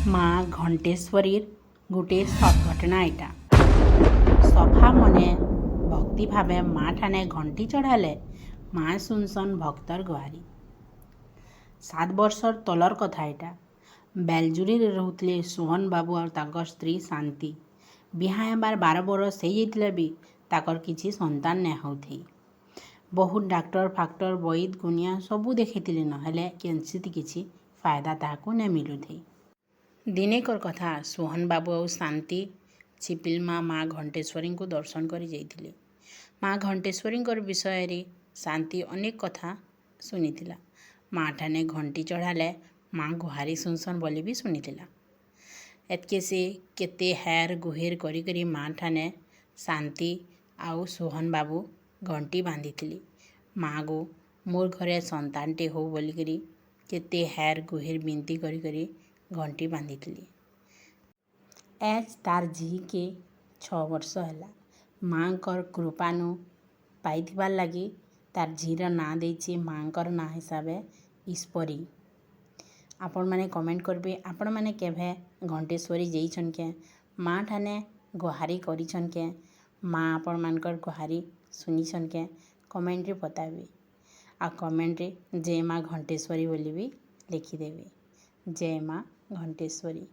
ମା ଘଣ୍ଟେଶ୍ୱରୀର୍ ଗୁଟେ ସତ୍ ଘଟଣା ଇଟା। ସଫା ମନେ ଭକ୍ତିଭାବେ ମା ଠାନେ ଘଣ୍ଟି ଚଢ଼ାଲେ ମା ଶୁନ୍ସନ୍ ଭକ୍ତର୍ ଗୁହାରି। 7 ବର୍ଷର୍ ତଲର୍ କଥା ଇଟା। ବେଲ୍ଜୁରୀରେ ରହୁଥିଲେ ସୋହନ ବାବୁ ଆଉ ତାଙ୍କର୍ ସ୍ତ୍ରୀ ଶାନ୍ତି। ବିହା ହେବାର୍ 12 ବରଷ୍ ହେଇଯାଇଥିଲେ ବି ତାକର୍ କିଛି ସନ୍ତାନ୍ ନାଇଁ ହଉଥାଇ। ବହୁତ୍ ଡାକ୍ତର୍ ଫାକ୍ତର୍, ବଇଦ୍ ଗୁନିଆ ସବୁ ଦେଖେଇଥିଲେନ, ହେଲେ କେନ୍ସିଥି କିଛି ଫାଏଦା ତାହାକୁ ନାଇଁ ମିଲୁଥାଇ। ଦିନେକର୍ କଥା, ସୋହନ ବାବୁ ଆଉ ଶାନ୍ତି ଚିପିଲ୍ମା ମା ଘଣ୍ଟେଶ୍ୱରୀଙ୍କୁ ଦର୍ଶନ କରି ଯାଇଥିଲେ। ମା ଘଣ୍ଟେଶ୍ୱରୀଙ୍କର୍ ବିଷୟରେ ଶାନ୍ତି ଅନେକ୍ କଥା ଶୁନିଥିଲା। ମା ଠାନେ ଘଣ୍ଟି ଚଢ଼ାଲେ ମା ଗୁହାରି ଶୁନ୍ସନ୍ ବୋଲି ବି ଶୁନିଥିଲା। ଏତ୍କେ ସେ କେତେ ହେର୍ ଗୁହିର୍ କରି କରି ମା ଠାନେ ଶାନ୍ତି ଆଉ ସୋହନ ବାବୁ ଘଣ୍ଟି ବାନ୍ଧିଥିଲେ। "ମା'ଗୋ, ମୋର୍ ଘରେ ସନ୍ତାନ୍ଟେ ହଉ" ବୋଲିକରି କେତେ ହେର୍ ଗୁହିର୍ ବିନ୍ତି କରି କରି ଘଣ୍ଟି ବାନ୍ଧିଥିଲେ। ଏଜ୍ ତାର୍ ଝି'କେ 6 ବର୍ଷ ହେଲା। ମା'ଙ୍କର୍ କୃପାନୁ ପାଇଥିବାର୍ ଲାଗି ତାର୍ ଝି'ର ନାଁ ଦେଇଛେ ମା'ଙ୍କର୍ ନାଁ ହିସାବେ ଈଶ୍ୱରୀ। ଆପଣମାନେ କମେଣ୍ଟ କରିବେ, ଆପଣମାନେ କେଭେ ଘଣ୍ଟେଶ୍ୱରୀ ଯାଇଛନ୍ କେଁ? ମା ଠାନେ ଗୁହାରି କରିଛନ୍ କେଁ? ମା ଆପଣମାନଙ୍କର୍ ଗୁହାରି ଶୁନିଛନ୍ କେଁ? କମେଣ୍ଟରେ ବତାବେ ଆଉ କମେଣ୍ଟରେ "ଜୟ ମା ଘଣ୍ଟେଶ୍ୱରୀ" ବୋଲି ବି ଲେଖିଦେବେ। ଜୟ ମା ଘଣ୍ଟେଶ୍ୱରୀ।